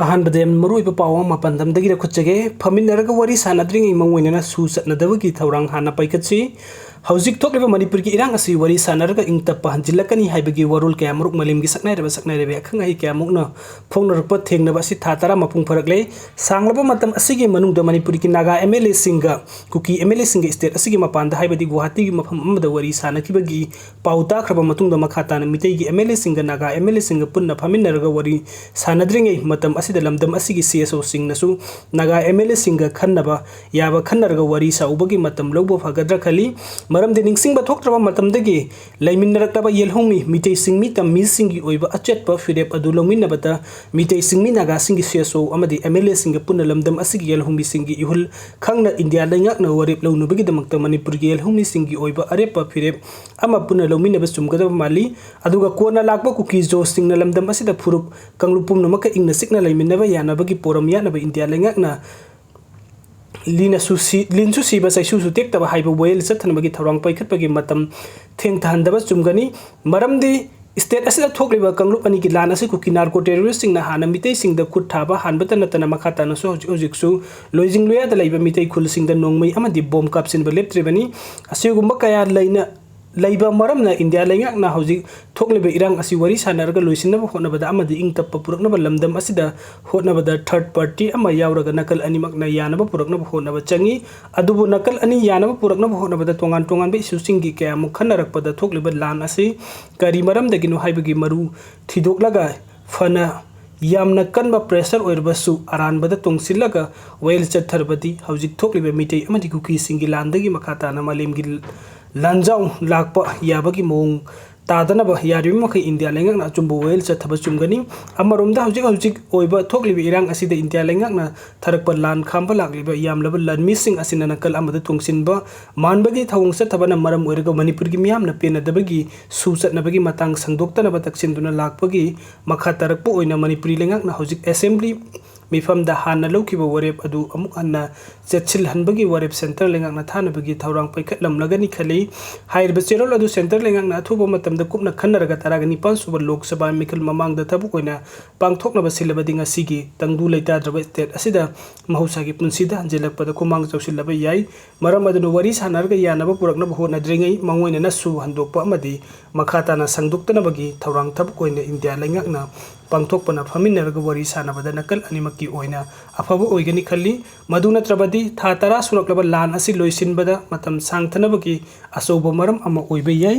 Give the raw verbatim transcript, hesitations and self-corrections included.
ꯑꯍꯥꯟꯕꯗ ꯌꯥꯝꯅ ꯃꯔꯨꯑꯣꯏꯕ ꯄꯥꯎ ꯑꯃ ꯄꯥꯟꯗꯝꯗꯒꯤꯔ ꯈꯨꯠꯆꯒꯦ꯫ ꯐꯝꯃꯤꯟꯅꯔꯒ ꯋꯥꯔꯤ ꯁꯥꯟꯅꯗ꯭ꯔꯤꯉꯩ ꯃꯉꯣꯏꯅꯅ ꯁꯨ ꯆꯠꯅꯗꯕꯒꯤ ꯊꯧꯔꯥꯡ ꯍꯥꯟꯅ ꯄꯥꯏꯈꯠꯁꯤ꯫ ꯍꯧꯖꯤꯛ ꯊꯣꯛꯂꯤꯕ ꯃꯅꯤꯄꯨꯔꯒꯤ ꯏꯔꯥꯡ ꯑꯁꯤ ꯋꯥꯔꯤ ꯁꯥꯟꯅꯔꯒ ꯏꯪ ꯇꯞꯄ ꯍꯟꯖꯤꯜꯂꯛꯀꯅꯤ ꯍꯥꯏꯕꯒꯤ ꯋꯥꯔꯣꯜ ꯀꯌꯥꯃꯔꯨꯛ ꯃꯥꯂꯦꯝꯒꯤ ꯁꯛꯅꯥꯏꯔꯕ ꯁꯛꯅꯥꯏꯔꯕꯤ ꯑꯈꯪ ꯑꯍꯩ ꯀꯌꯥꯃꯨꯛꯅ ꯐꯣꯡꯅꯔꯛꯄ ꯊꯦꯡꯅꯕ ꯑꯁꯤ ꯊꯥ ꯇꯔꯥ ꯃꯄꯨꯡ ꯐꯥꯔꯛꯂꯦ꯫ ꯁꯥꯡꯂꯕ ꯃꯇꯝ ꯑꯁꯤꯒꯤ ꯃꯅꯨꯡꯗ ꯃꯅꯤꯄꯨꯔꯒꯤ ꯅꯥꯒꯥ ꯑꯦꯝ ꯑꯦꯜ ꯑꯦꯁꯤꯡꯒ ꯀꯨꯀꯤ ꯑꯦꯝ ꯑꯦꯜ ꯑꯦꯁꯤꯡꯒ ꯁ꯭ꯇꯦꯠ ꯑꯁꯤꯒꯤ ꯃꯄꯥꯟꯗ, ꯍꯥꯏꯕꯗꯤ ꯒꯨꯋꯥꯍꯥꯇꯤꯒꯤ ꯃꯐꯝ ꯑꯃꯗ ꯋꯥꯔꯤ ꯁꯥꯟꯅꯈꯤꯕꯒꯤ ꯄꯥꯎ ꯇꯥꯈ꯭ꯔꯕ ꯃꯇꯨꯡꯗ, ꯃꯈꯥ ꯇꯥꯅ ꯃꯤꯇꯩꯒꯤ ꯑꯦꯝ ꯑꯦꯜ ꯑꯦꯁꯤꯡꯒ ꯅꯥꯒꯥ ꯑꯦꯝ ꯑꯦꯜ ꯑꯦꯁꯤꯡꯒ ꯄꯨꯟꯅ ꯐꯝꯃꯤꯟꯅꯔꯒ ꯋꯥꯔꯤ ꯁꯥꯟꯅꯗ꯭ꯔꯤꯉꯩ ꯃꯇꯝ ꯑꯁꯤꯗ ꯂꯝꯗꯝ ꯑꯁꯤꯒꯤ ꯁꯤ ꯑꯦꯁ ꯑꯣꯁꯤꯡꯅꯁꯨ ꯅꯥꯒꯥ ꯑꯦꯝ ꯑꯦꯜ ꯑꯦꯁꯤꯡꯒ ꯈꯟꯅꯕ ꯌꯥꯕ ꯈꯟꯅꯔꯒ ꯋꯥꯔꯤ ꯁꯥꯎꯕꯒꯤ ꯃꯇꯝ ꯂꯧꯕ ꯐꯒꯗ꯭ꯔꯥ ꯈꯜꯂꯤ꯫ ꯃꯔꯝꯗꯤ ꯅꯤꯡꯁꯤꯡꯕ ꯊꯣꯛꯇ꯭ꯔꯕ ꯃꯇꯝꯗꯒꯤ ꯂꯩꯃꯤꯟꯅꯔꯛꯂꯕ ꯌꯦꯜꯍꯧꯃꯤ ꯃꯤꯇꯩ ꯆꯤꯡꯃꯤ ꯇꯝꯃꯤꯁꯤꯡꯒꯤ ꯑꯣꯏꯕ ꯑꯆꯦꯠꯄ ꯐꯤꯔꯦꯞ ꯑꯗꯨ ꯂꯧꯃꯤꯟꯅꯕꯗ ꯃꯤꯇꯩ ꯆꯤꯡꯃꯤ ꯅꯥꯒꯥꯁꯤꯡꯒꯤ ꯁꯤ ꯑꯦꯁ ꯑꯣ ꯑꯃꯗꯤ ꯑꯦꯝ ꯑꯦꯜ ꯑꯦꯁꯤꯡꯒ ꯄꯨꯟꯅ ꯂꯝꯗꯝ ꯑꯁꯤꯒꯤ ꯌꯦꯜꯍꯧꯃꯤꯁꯤꯡꯒꯤ ꯏꯍꯨꯜ ꯈꯪꯅ ꯏꯟꯗꯤꯌꯥ ꯂꯩꯉꯥꯛꯅ ꯋꯥꯔꯦꯞ ꯂꯧꯅꯕꯒꯤꯗꯃꯛꯇ ꯃꯅꯤꯄꯨꯔꯒꯤ ꯌꯦꯜꯍꯧꯃꯤꯁꯤꯡꯒꯤ ꯑꯣꯏꯕ ꯑꯔꯦꯞꯄ ꯐꯤꯔꯦꯞ ꯑꯃ ꯄꯨꯟꯅ ꯂꯧꯃꯤꯟꯅꯕ ꯆꯨꯝꯒꯗꯕ ꯃꯥꯜꯂꯤ꯫ ꯑꯗꯨꯒ ꯀꯣꯟꯅ ꯂꯥꯛꯄ ꯀꯨꯀꯤ ꯖꯣꯁꯤꯡꯅ ꯂꯝꯗꯝ ꯑꯁꯤꯗ ꯐꯨꯔꯨꯞ ꯀꯥꯡꯂꯨꯞ ꯄꯨꯝꯅꯃꯛꯀ ꯏꯪꯅ ꯆꯤꯛꯅ ꯂꯩꯃꯤꯟꯅꯕ ꯌꯥꯅꯕꯒꯤ ꯄꯣꯔꯝ ꯌꯥꯠꯅꯕ ꯏꯟꯗꯤꯌꯥ ꯂꯩꯉꯥꯛꯅ ꯂꯤꯅꯁꯨ ꯁꯤ-, ꯂꯤꯟꯁꯨ ꯁꯤꯕ ꯆꯩꯁꯨꯁꯨ ꯇꯦꯛꯇꯕ ꯍꯥꯏꯕ ꯋꯥꯌꯦꯜ ꯆꯠꯊꯅꯕꯒꯤ ꯊꯧꯔꯥꯡ ꯄꯥꯏꯈꯠꯄꯒꯤ ꯃꯇꯝ ꯊꯦꯡꯊꯍꯟꯗꯕ ꯆꯨꯝꯒꯅꯤ꯫ ꯃꯔꯝꯗꯤ ꯁ꯭ꯇꯦꯠ ꯑꯁꯤꯗ ꯊꯣꯛꯂꯤꯕ ꯀꯥꯡꯂꯨꯞ ꯑꯅꯤꯒꯤ ꯂꯥꯟ ꯑꯁꯤ ꯀꯨꯀꯤ ꯅꯥꯔꯀꯣ ꯇꯦꯔꯣꯔꯤꯁꯁꯤꯡꯅ ꯍꯥꯟꯅ ꯃꯤꯇꯩꯁꯤꯡꯗ ꯈꯨꯠ ꯊꯥꯕ ꯍꯥꯟꯕꯇ ꯅꯠꯇꯅ ꯃꯈꯥ ꯇꯥꯅꯁꯨ ꯍꯧꯖꯤꯛ ꯍꯧꯖꯤꯛꯁꯨ ꯂꯣꯏꯖꯤꯡ ꯂꯣꯌꯥꯗ ꯂꯩꯕ ꯃꯤꯇꯩ ꯈꯨꯜꯁꯤꯡꯗ ꯅꯣꯡꯃꯩ ꯑꯃꯗꯤ ꯕꯣꯝ ꯀꯥꯞꯁꯤꯟꯕ ꯂꯦꯞꯇ꯭ꯔꯤꯕꯅꯤ꯫ ꯑꯁꯤꯒꯨꯝꯕ ꯀꯌꯥ ꯂꯩꯅ, ꯂꯩꯕ ꯃꯔꯝꯅ ꯏꯟꯗꯤꯌꯥ ꯂꯩꯉꯥꯛꯅ ꯍꯧꯖꯤꯛ ꯊꯣꯛꯂꯤꯕ ꯏꯔꯥꯡ ꯑꯁꯤ ꯋꯥꯔꯤ ꯁꯥꯟꯅꯔꯒ ꯂꯣꯏꯁꯤꯟꯅꯕ ꯍꯣꯠꯅꯕꯗ ꯑꯃꯗꯤ ꯏꯪ ꯇꯞꯄ ꯄꯨꯔꯛꯅꯕ ꯂꯝꯗꯝ ꯑꯁꯤꯗ ꯍꯣꯠꯅꯕꯗ ꯊꯔꯗ ꯄꯥꯔꯇꯤ ꯑꯃ ꯌꯥꯎꯔꯒ ꯅꯥꯀꯜ ꯑꯅꯤꯃꯛꯅ ꯌꯥꯅꯕ ꯄꯨꯔꯛꯅꯕ ꯍꯣꯠꯅꯕ ꯆꯪꯏ꯫ ꯑꯗꯨꯕꯨ ꯅꯥꯀꯜ ꯑꯅꯤ ꯌꯥꯅꯕ ꯄꯨꯔꯛꯅꯕ ꯍꯣꯠꯅꯕꯗ ꯇꯣꯉꯥꯟ ꯇꯣꯉꯥꯟꯕ ꯏꯁꯨꯁꯤꯡꯒꯤ ꯀꯌꯥꯃꯨꯛ ꯈꯟꯅꯔꯛꯄꯗ ꯊꯣꯛꯂꯤꯕ ꯂꯥꯟ ꯑꯁꯤ ꯀꯔꯤ ꯃꯔꯝꯗꯒꯤꯅꯣ ꯍꯥꯏꯕꯒꯤ ꯃꯔꯨ ꯊꯤꯗꯣꯛꯂꯒ ꯐꯅ ꯌꯥꯝꯅ ꯀꯟꯕ ꯄ꯭ꯔꯦꯁꯔ ꯑꯣꯏꯔꯕꯁꯨ ꯑꯔꯥꯟꯕꯗ ꯇꯣꯡꯁꯤꯜꯂꯒ ꯋꯥꯌꯦꯜ ꯆꯠꯊꯔꯕꯗꯤ ꯍꯧꯖꯤꯛ ꯊꯣꯛꯂꯤꯕ ꯃꯤꯇꯩ ꯑꯃꯗꯤ ꯀꯨꯀꯤꯁꯤꯡꯒꯤ ꯂꯥꯟꯗꯒꯤ ꯃꯈꯥ ꯇꯥꯅ ꯃꯥꯂꯦꯝꯒꯤ ꯂꯥꯟꯖꯥꯎ ꯂꯥꯛꯄ ꯌꯥꯕꯒꯤ ꯃꯑꯣꯡ ꯇꯥꯗꯅꯕ ꯌꯥꯔꯤꯕ ꯃꯈꯩ ꯏꯟꯗꯤꯌꯥ ꯂꯩꯉꯥꯛꯅ ꯑꯆꯨꯝꯕ ꯋꯥꯌꯦꯜ ꯆꯠꯊꯕ ꯆꯨꯝꯒꯅꯤ꯫ ꯑꯃꯔꯣꯝꯗ ꯍꯧꯖꯤꯛ ꯍꯧꯖꯤꯛ ꯑꯣꯏꯕ ꯊꯣꯛꯂꯤꯕ ꯏꯔꯥꯡ ꯑꯁꯤꯗ ꯏꯟꯗꯤꯌꯥ ꯂꯩꯉꯥꯛꯅ ꯊꯥꯔꯛꯄ ꯂꯥꯟ ꯈꯥꯝꯕ ꯂꯥꯛꯂꯤꯕ ꯌꯥꯝꯂꯕ ꯂꯥꯟꯃꯤꯁꯤꯡ ꯑꯁꯤꯅ ꯅꯥꯀꯜ ꯑꯃꯗ ꯇꯣꯡꯁꯤꯟꯕ ꯃꯥꯟꯕꯒꯤ ꯊꯧꯑꯣꯡ ꯆꯠꯊꯕꯅ ꯃꯔꯝ ꯑꯣꯏꯔꯒ ꯃꯅꯤꯄꯨꯔꯒꯤ ꯃꯤꯌꯥꯝꯅ ꯄꯦꯟꯅꯗꯕꯒꯤ ꯁꯨ ꯆꯠꯅꯕꯒꯤ ꯃꯇꯥꯡ ꯁꯟꯗꯣꯛꯇꯅꯕ ꯇꯛꯁꯤꯟꯗꯨꯅ ꯂꯥꯛꯄꯒꯤ ꯃꯈꯥ ꯇꯥꯔꯛꯄ ꯑꯣꯏꯅ ꯃꯅꯤꯄꯨꯔꯤ ꯂꯩꯉꯥꯛꯅ ꯍꯧꯖꯤꯛ ꯑꯦꯁꯦꯝꯕ꯭ꯂꯤ ꯃꯤꯐꯝꯗ ꯍꯥꯟꯅ ꯂꯧꯈꯤꯕ ꯋꯥꯔꯦꯞ ꯑꯗꯨ ꯑꯃꯨꯛ ꯍꯟꯅ ꯆꯦꯠꯁꯤꯜꯍꯟꯕꯒꯤ ꯋꯥꯔꯦꯞ centre ꯂꯩꯉꯥꯛꯅ ꯊꯥꯅꯕꯒꯤ ꯊꯧꯔꯥꯡ ꯄꯥꯏꯈꯠꯂꯝꯂꯒꯅꯤ ꯈꯜꯂꯤ꯫ ꯍꯥꯏꯔꯤꯕ ꯆꯦꯔꯣꯜ ꯑꯗꯨ centre ꯂꯩꯉꯥꯛꯅ ꯑꯊꯨꯕ ꯃꯇꯝꯗ ꯀꯨꯞꯅ ꯈꯟꯅꯔꯒ ꯇꯔꯥꯒ ꯅꯤꯄꯥꯟ ꯁꯨꯕ ꯂꯣꯛ ꯁꯚꯥ ꯃꯤꯈꯜ ꯃꯃꯥꯡꯗ ꯊꯕꯛ ꯑꯣꯏꯅ ꯄꯥꯡꯊꯣꯛꯅꯕ ꯁꯤꯜꯂꯕꯗꯤ ꯉꯁꯤꯒꯤ ꯇꯪꯗꯨ ꯂꯩꯇꯥꯗ꯭ꯔꯕ state ꯑꯁꯤꯗ ꯃꯍꯧꯁꯥꯒꯤ ꯄꯨꯟꯁꯤꯗ ꯍꯟꯖꯤꯜꯂꯛꯄꯗ ꯈꯨꯃꯥꯡ ꯆꯥꯎꯁꯤꯜꯂꯕ ꯌꯥꯏ꯫ ꯃꯔꯝ ꯑꯗꯨꯅ ꯋꯥꯔꯤ ꯁꯥꯟꯅꯔꯒ ꯌꯥꯅꯕ ꯄꯨꯔꯛꯅꯕ ꯍꯣꯠꯅꯗ꯭ꯔꯤꯉꯩ ꯃꯉꯣꯏꯅꯅꯁꯨ ꯍꯟꯗꯣꯛꯄ ꯑꯃꯗꯤ ꯃꯈꯥ ꯇꯥꯅ ꯁꯟꯗꯣꯛꯇꯅꯕꯒꯤ ꯊꯧꯔꯥꯡ ꯊꯕꯛ ꯑꯣꯏꯅ ꯏꯟꯗꯤꯌꯥ ꯂꯩꯉꯥꯛꯅ ꯄꯥꯡꯊꯣꯛꯄꯅ ꯐꯝꯃꯤꯟꯅꯔꯒ ꯋꯥꯔꯤ ꯁꯥꯟꯅꯕꯗ ꯅꯥꯀꯜ ꯑꯅꯤꯃꯛꯀꯤ ꯑꯣꯏꯅ ꯑꯐꯕ ꯑꯣꯏꯒꯅꯤ ꯈꯜꯂꯤ꯫ ꯃꯗꯨ ꯅꯠꯇ꯭ꯔꯕꯗꯤ ꯊꯥ ꯇꯔꯥ ꯁꯨꯔꯛꯂꯕ ꯂꯥꯟ ꯑꯁꯤ ꯂꯣꯏꯁꯤꯟꯕꯗ ꯃꯇꯝ ꯁꯥꯡꯊꯅꯕꯒꯤ ꯑꯆꯧꯕ ꯃꯔꯝ ꯑꯃ ꯑꯣꯏꯕ ꯌꯥꯏ꯫